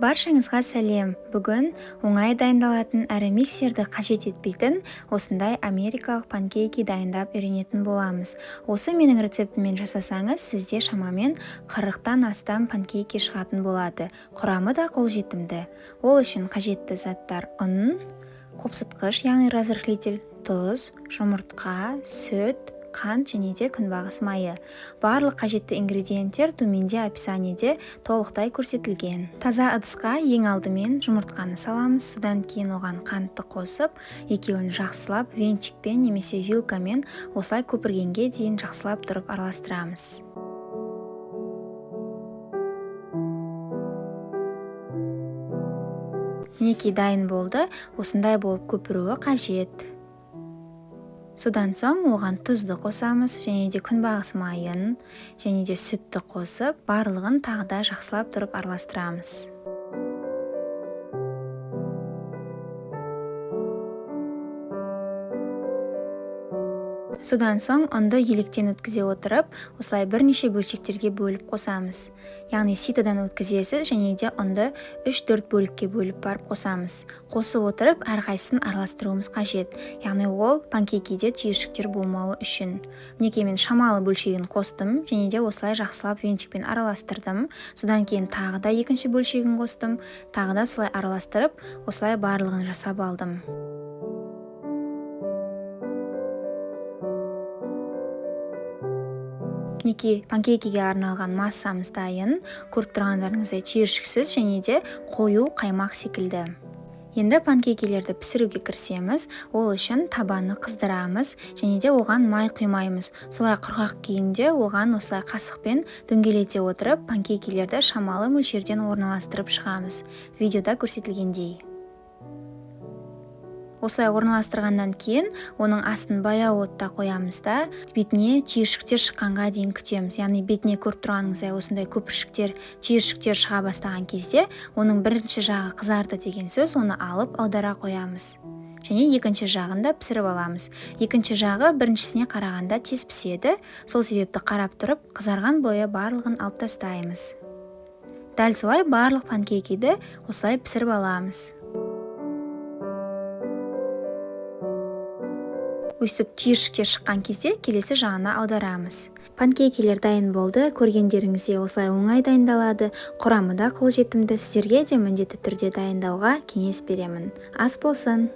Баршаңызға сәлем! Бүгін оңай дайындалатын әрі миксерді қажет етпейтін осындай америкалық панкейки дайындап үйренетін боламыз. Осы менің рецептіммен жасасаңыз, сізде шамамен 40-тан астам панкейки шығатын болады. Құрамы да қолжетімді. Ол үшін қажетті заттар: ұн, қопсытқыш, яғни разрыхлитель, тұз, жұмыртқа, сүт, қант және де күнбағыс майы. Барлық қажетті ингредиенттер төменде описаниеде толықтай көрсетілген. Таза ыдысқа ең алдымен жұмыртқаны саламыз, содан кейін оған қантты қосып, екеуін жақсылап венчикпен немесе вилкамен осылай көпіргенге дейін жақсылап тұрып араластырамыз. Мінекей, дайын болды, осындай болып көпіруі қажет. Содан соң оған тұзды қосамыз және де күнбағыс майын және де сүтті қосып, барлығын тағы да жақсылап тұрып араластырамыз. Содан соң ұнды електен өткізе отырып, осылай бірнеше бөлшектерге бөліп қосамыз. Яғни ситодан өткізесіз және де ұнды 3-4 бөлікке бөліп барып қосамыз. Қосып отырып, әрқайсысын араластыруымыз қажет. Яғни ол панкейкеде түйіршіктер болмауы үшін. Мінекей, мен шамалы бөлшегін қостым және де осылай жақсылап венчикпен араластырдым. Содан кейін тағы да екінші бөлшегін қостым. Тағы да солай араластырып, осылай барлығын жасап алдым. Мінекей, панкейкеге арналған массамыз дайын. Көріп тұрғандарыңыздай, түйіршіксіз және де қою қаймақ секілді. Енді панкейкелерді пісіруге кірісеміз. Ол үшін табаны қыздырамыз және де оған май құймаймыз. Солай құрғақ күйінде оған осылай қасықпен дөңгелете отырып, панкейкелерді шамалы мөлшерден орналастырып шығамыз. Видеода көрсетілгендей. Осылай орналастырғаннан кейін оның астын баяу отта қоямыз да, бетіне түйіршіктер шыққанға дейін күтеміз. Яғни бетіне көріп тұрғаныңыздай осындай көпіршіктер, түйіршіктер шыға бастаған кезде оның бірінші жағы қызарды деген сөз, оны алып аудара қоямыз. Және екінші жағын да пісіріп аламыз. Екінші жағы біріншісіне қарағанда тез піседі. Сол себепті қарап тұрып, қызарған бойы барлығын алып тастаймыз. Дәл солай барлық панкейкиді осылай пісіріп аламыз. Өстіп түйіршіктер шыққан кезде келесі жағына аударамыз. Панкейкелер дайын болды. Көргендеріңіздей, осылай оңай дайындалады. Құрамы да қолжетімді. Сіздерге де міндетті түрде дайындауға кеңес беремін. Ас болсын!